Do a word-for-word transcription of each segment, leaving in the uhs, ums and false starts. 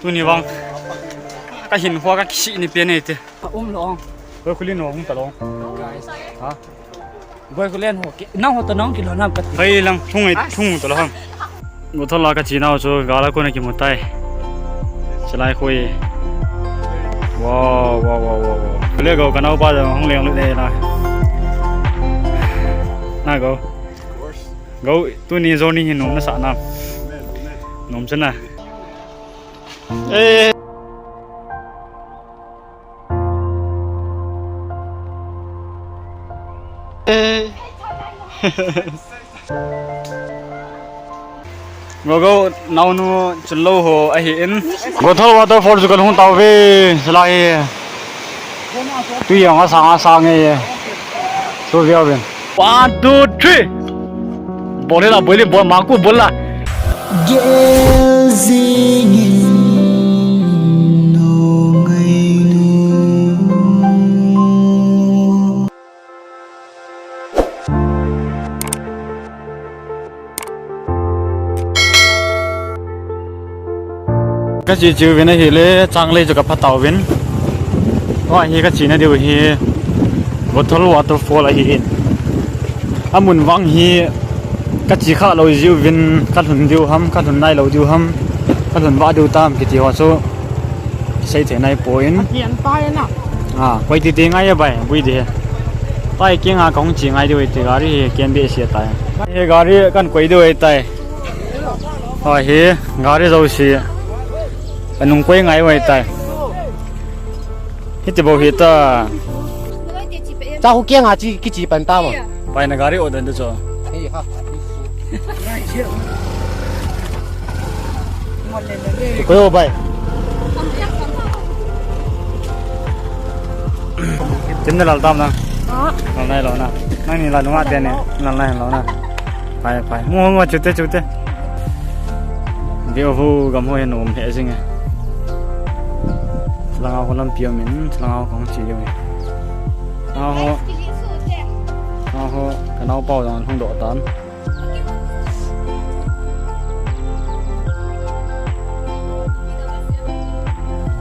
Tuni vang ka hin hua ka kisi ni pe nei te. Ka um lo. Ko khuli no hung ta lo. Guys. Ha? Boy, ko len ho ke, nang ho to nang kilo nam ka ti. Hei lang, thung ei, thung to lo ham. Go thola ka chi nau chu, gala ko na ki mutai. Chalai khoi. Wow, wow, wow, wow, wow. Kule go ka nau pa hung leng lu de na. Na go. Go, tuni journey hi nom na sa na. Nom chana. Eh. Eh. Gogo, naunu chunlo ho ahi in. Gothol waterfall chu kan hung tau ve, salai. Tui jong asang asang e. Chu viau vin. One, two, three. Bol la, bol, bol, maku bol la. Gel jingin nungailu. Ka chi chiu vin ahile, changlei chu ka pha tau vin. Tua hi ka china diu hi Gothol Waterfall ahi in. Amun vang hi ka chi kha lo jiu vin, ka lhun diu ham, ka lhun nai lo diu ham, ka lhun va diu tam kiti ho chu. Sei thei nai poi. Akian tai na. Ah, koi ti ti ngai bai, bui di. Tai kinga kong chi ngai di wei ti gari hi ken be sia tai. He gari kan koi di wei tai. Hoi hi gari jo si. Anung koi ngai wei tai. Hiti bo hi ta. Cha hu kiang a chi kichi pan ta mo. Pai na gari order de cho. Hei ha. Ko yo bai. Tim na lal tam na. Ah. Lal nai lo na. Nang ni la nunga te ne. Lal nai lo na. Pai, pai. Mu, mu, chute, chute. Di o hu gam ho hin um he jing e. Langa ho lampi um in, langa ho kong chi um e. Langa ho. Langa ho, ka nao pau jong hung doh tan.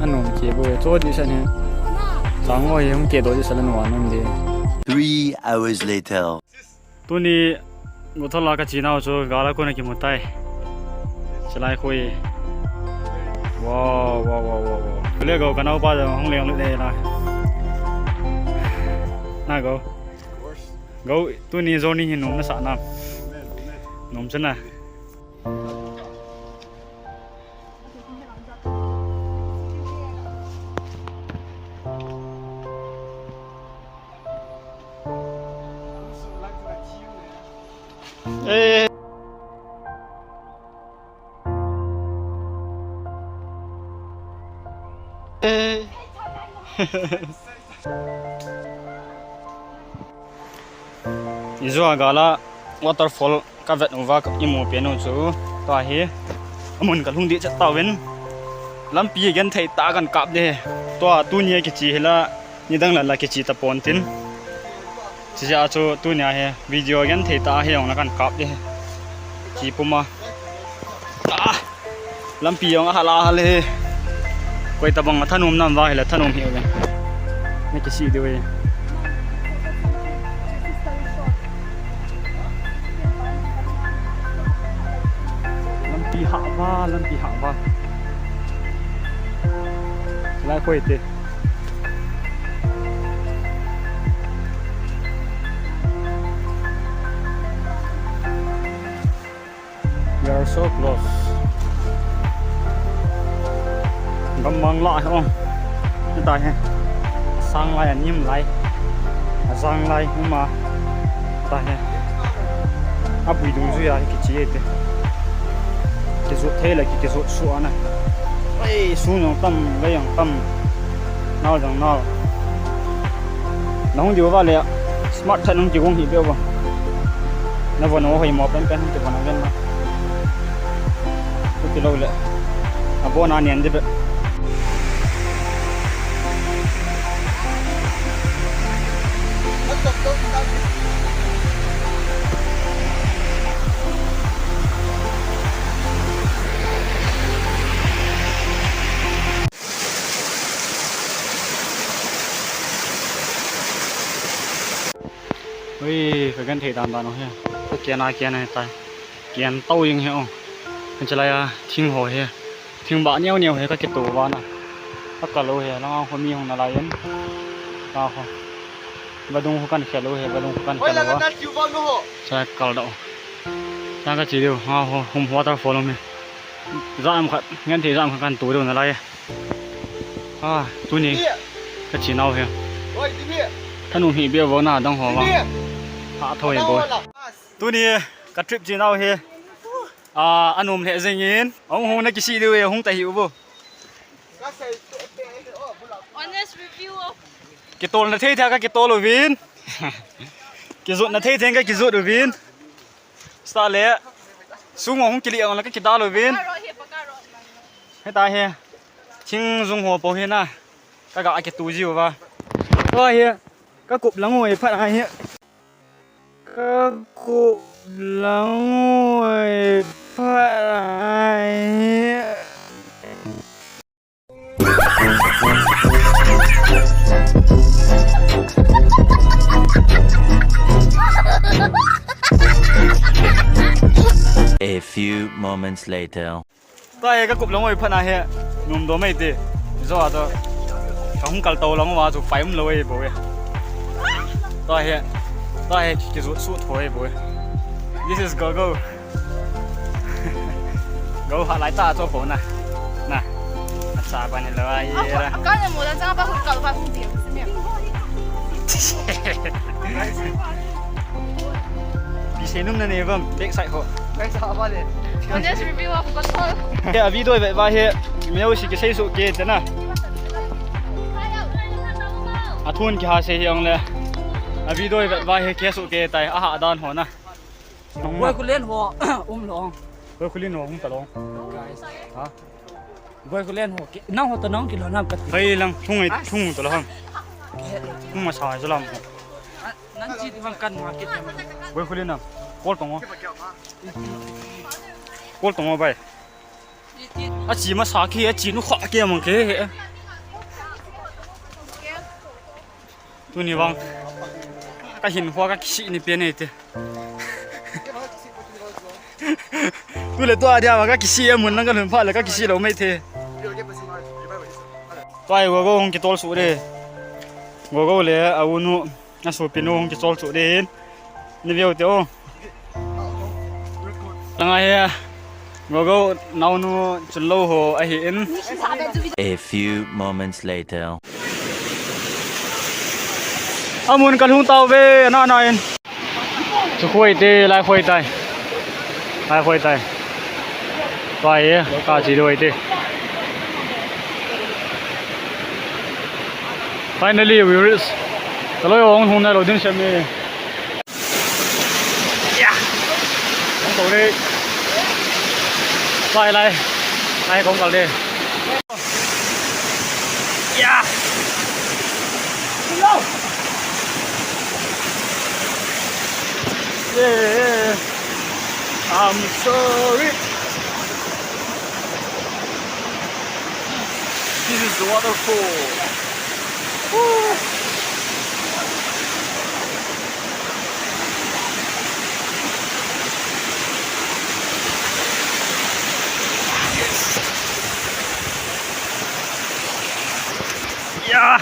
Anom che bo, cho di sa ne. Chang ho hi hung ke doh di sa le no anom de. Three hours later. Tuni Gothola ka chi nau chu gala ko na ki mutai. Chalai khoi. Wow, wow, wow, wow, wow. Kule go ka nau pa hung leng lu de na. Na go. Go, tuni journey hi nom na sa na. Nom chana. Eh. Eh. Ijua gala waterfall ka vet uva ka imu pen u chu. Tua hi amun ka lhung di chat tauvin. Lampi genthei tah kan kap de. Tua tunia kichi hila nidang la la kichi ta pon tin. Chijeh a chu tunia hi video genthei tah hi jong la kan kap de. Chi puma. Ah! Lampi jong ahal ahal e. Koi tabang a thanom nam va hile thanom hi uve. Na kisi diu e. Lampi hah va, lampi hah va. Lai koi te. We are so close. Gammang lah hi ong. Hitai hi. Sang lai, anim lai. Asang lai, uma. Hitai hi. Abui dungjuia hi kichi e te. Kijot thei le ki, kijot suh ana. Ei, sun jong tam, lei jong tam. Nao jong nao. Na hung diu va le, smart tha nung kigong hi beu va. Na von o hoi mo pen pen hung kivon a ven na. Ku kilo le. Abon a nian di be. Ui, ka genthei dan dan u hi. Ka kian a kian a tai. Kian tau jing hi o. Kan chalai a thing ho hi. Thing ba neo neo hi ka kitu ba na. Ka kal u hi. Lang a ho mi hung na lai in. Ka ho. Vadung ho kan khel u hi. Vadung ho kan khel u ba. Sa kal da u. Sa ka chi diu. Ha ho. Hum waterfall um hi. Jam khat. Genthei jam khat kan tu diu na lai. A, tuni ka chinau hi. Thanum hi bia vo na dang ho vang. A thoi bo. Tuni ka trip chinau hi. A, anum le jing in. Hung hung na kisi diu e, hung ta hi u bo. Honest review of. Kitol na thei thei ka kitol uvin. Kijot na thei thei ka kijot uvin. Sta le. Sung hung kili ang la ka kidal uvin. Pakaro hi, pakaro. Heta hi. Thing jung ho po hi na. Ka ga kitu jiu va. Tua hi. Ka kup lang oi phat a hi. Ka kup lang oi phat a hi. A few moments later. Tua hi ka kup lang oi phat a hi. Num do mai te. Zo a to. Ka hung kal to lang wa chu pai um lo e bo e. Tua hi. Tua hi ki zu su tho e bo e. This is Gogo. Go ha lai ta cho po na. Na. A sa ba ni lo a ye ra. Ka ne mo dan sa ba hu ka ba hu ti. Bi se num na ne bam, back side ho. Back side ba le. Honest review of Gothol. Ke a video ve ba he. Meu si ke sei su ke te na. A thun ki ha se hi ang le. A video ve ba he ke su ke tai. A ha dan ho na. Boi Khullen ho, um long. Boi Khullen ho, um ta long. Guys. Ha? Boi Khullen ho, ki, nang ho to nang kilo nam kat. Hei lang, thung ai, thung to lang. Thung ma sa ai lam. Ah, nang chi di bang kan ma ke. Boi Khullen na. Kol tong ho. Kol tong ho bai. A chi ma sa ke, a chi nu kha ke mang ke. Tuni vang. Ka hin hua ka kisi ni pe nei te. Tu le tua dia ka kisi e mun lang ka lhun pha le ka kisi lo mai the. Tua hi Gogo hung kitol su de. Gogo le a u nu a sopi nu hung kitol su de hin. Ni veu te o. Langa hi Gogo naonu chunlou ho ahi in. A few moments later. Amun ka lhung tau ve, na na in. Chu khoi te, lai khoi tai. Lai khoi tai. Pai e, ka chi loi te. Finally, we reach. Ka loi ong hung na lo din sem e. Yeah. Kong tau le. Lai, lai. Lai, kong kal de. Yeah. Yeah. I'm sorry. This is the waterfall. Woo. Yeah.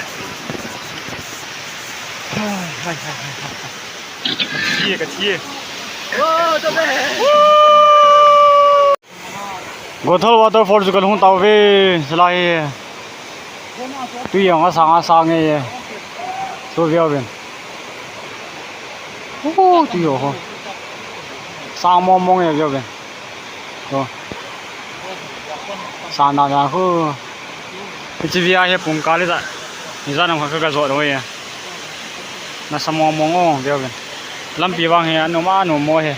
Hai, hai, hai, hai. Ka thi e, ka thi e. Woo! Gothol waterfall chu ka lhung tau ve, salai. Tui jong asang asang e. Chu veu vin. Hu, tui ho. Sang mong mong e veu vin. Chu. Sang na na hu. Hiche via hi pung kal le ta. Ni jan am kha ka jot ho e. Nasa mong mong o veu vin. Lampi vang hi anom anom mo hi.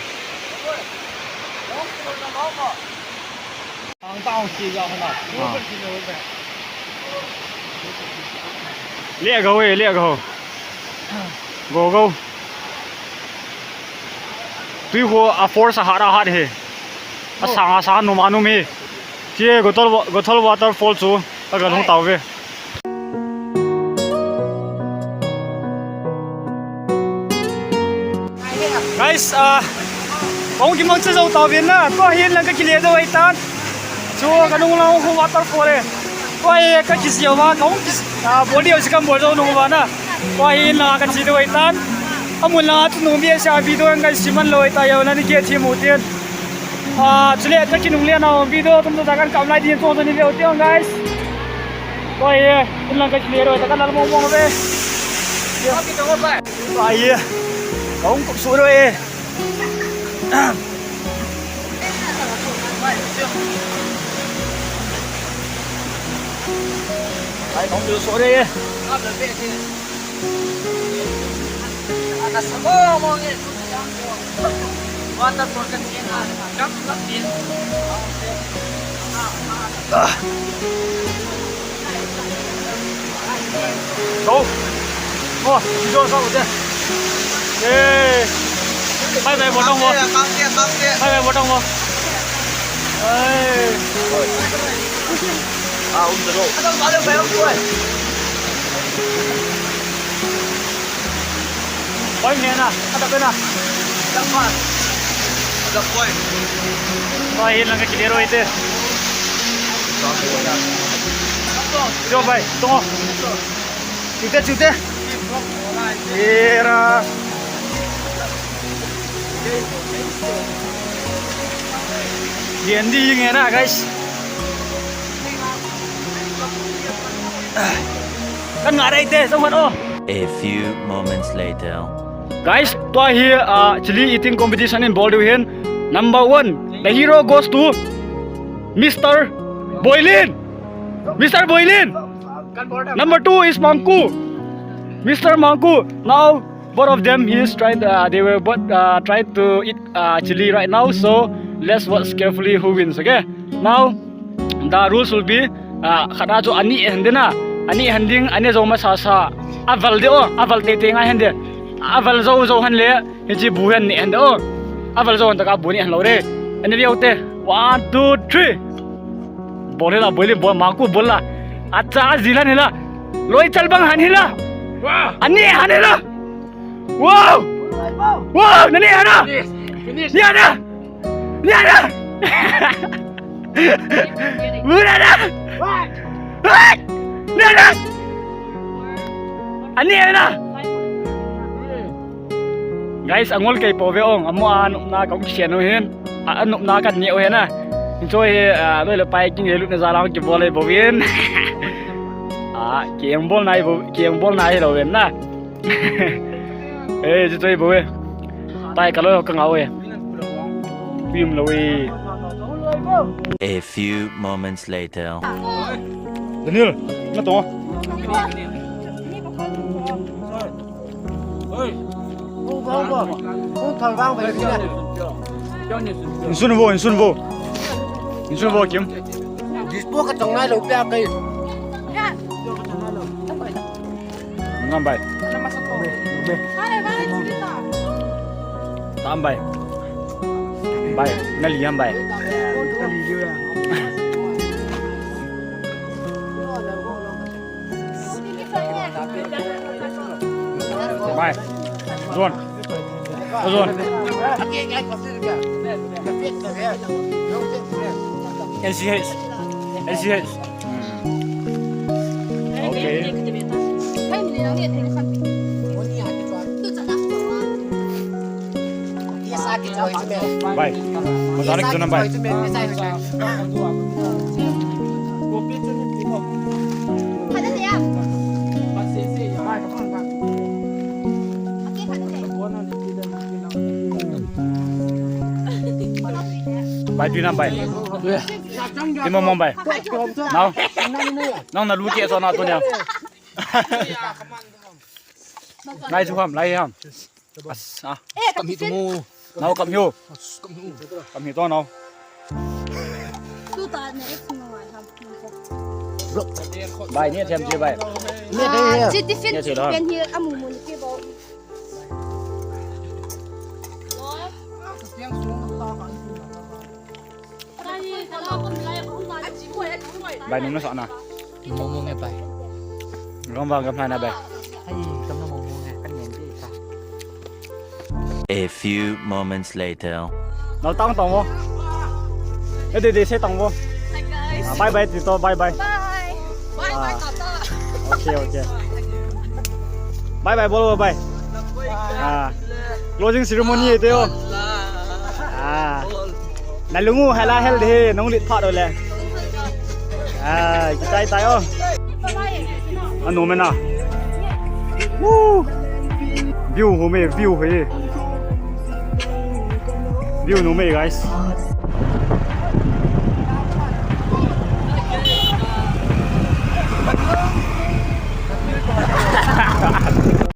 Leh go e, leh go. Go, go. Tui ho a force a hat a hat hi. Asang asang anom anom hi. Hiche Gothol wa-, Gothol waterfall chu ka lhung tau ve. Guys, ah, kahung kimang cha jou tauvin na, tua hin lang kakile jou ahitan. Chu kanung lang khu waterfall e. Tua hi kakisih uva, kahung kis-, ah, body ho chu kabol jou nung uva na. Tua hin lang kache jou ahitan. Amun lang chu nung bia sa video ngai siman lou ahitai, nani kithemu tin. Ah, chule kakinungle na video tum ta kan kam lai din to ni video tin guys. Tua hi, in lang kakile jou ahitan, kalal mong mong ve. Tua hi, kahung kop su jou e. Ai, kong du so de. Water protect. Go. Oh, video sa ko de. Eh. Bye bye, botong mo. Bye bye, botong mo. Eh. Ah, um, go. Point ne na, ada pena. Point. Point lang ka clear oi te. Jo bhai, to. Chute, chute. Era. Yendi nge na, guys. Kan nga rei te, song han o. A few moments later. Guys, tua hi, ah, chilli eating competition in bol diu hin. Number one, the hero goes to Mister Boilin. Mister Boilin. Number two is Mangku. Mister Mangku. Now, both of them, he is trying to, uh, they were both, uh, trying to eat, uh, chilli right now. So, let's watch carefully who wins, okay? Now, the rules will be, ah, khat a chu ani hen ding na, ani hen ding, ani jou masa sa, aval ding o, aval teitei ngai hen ding, aval jou jou hen le, hiche bu hi ani hen ding o, aval jou hen tah a bu ani hen lou ding, ani lio te, one, two, three, bol hi la, bol hi, bol, Mangku bol la, acha, ajil hen hi la, loi chal bang hen hi la, ani hen hi la, wow, wow, ani hen la, ani hen la. Nana! Nana! Nana! Ani na! Guys, angol kei po ve ong, amo a nopna kong kisian u hin. A, a nopna kan ni u hin a. Choi hi, a, loi le pai king he lut na za lang ki bol le bo vin. A, ki eng bol nai bo, ki eng bol nai lo ven na. Eh, chu choi bo e. Tai ka lo ka ngau e. Pim lo e. A few moments later. Daniel, na to. Insun vo, insun vo. Insun vo kim. Dispo ka chong nai lo pia kai. Ngam bai. Tam bai. Bai, na li ngam bai. Bai. Zone. Zone. N C H. N C H. Okay. Bai. Mazanik tu nam bai. Bai, tu nam bai. Ti mong mong bai. Nau. Nang na lu ke so na tu nia. Ngai chu ham, lai ham. As, ah. Kam hi tu mu. Nau kam hiu. Kam hi tu nau. Tu ta ne ek nu ai ham. Bai ne them je bai. Ne de ya. Chi tiffin pen hi amu mu ni ke bo. Bai, nung na sa na. Mong mong e bai. Gam ba gam na bai. Ai, kam na mong mong e, kan yen di ta. A few moments later. Nau tang tang mo. Eh, de de se tang mo. Hi guys. Ah, bye bye, Tito. Bye bye. Bye. Bye bye, Ah. Tata. Okay, okay. Bye bye, bol bye. Ah. Closing ceremony ito yo. Ah. Nalungu hala hel de, nung lit phat le. Ah, kitai tai o. Anu mena. Woo! View ho me, view ho. View no me, guys.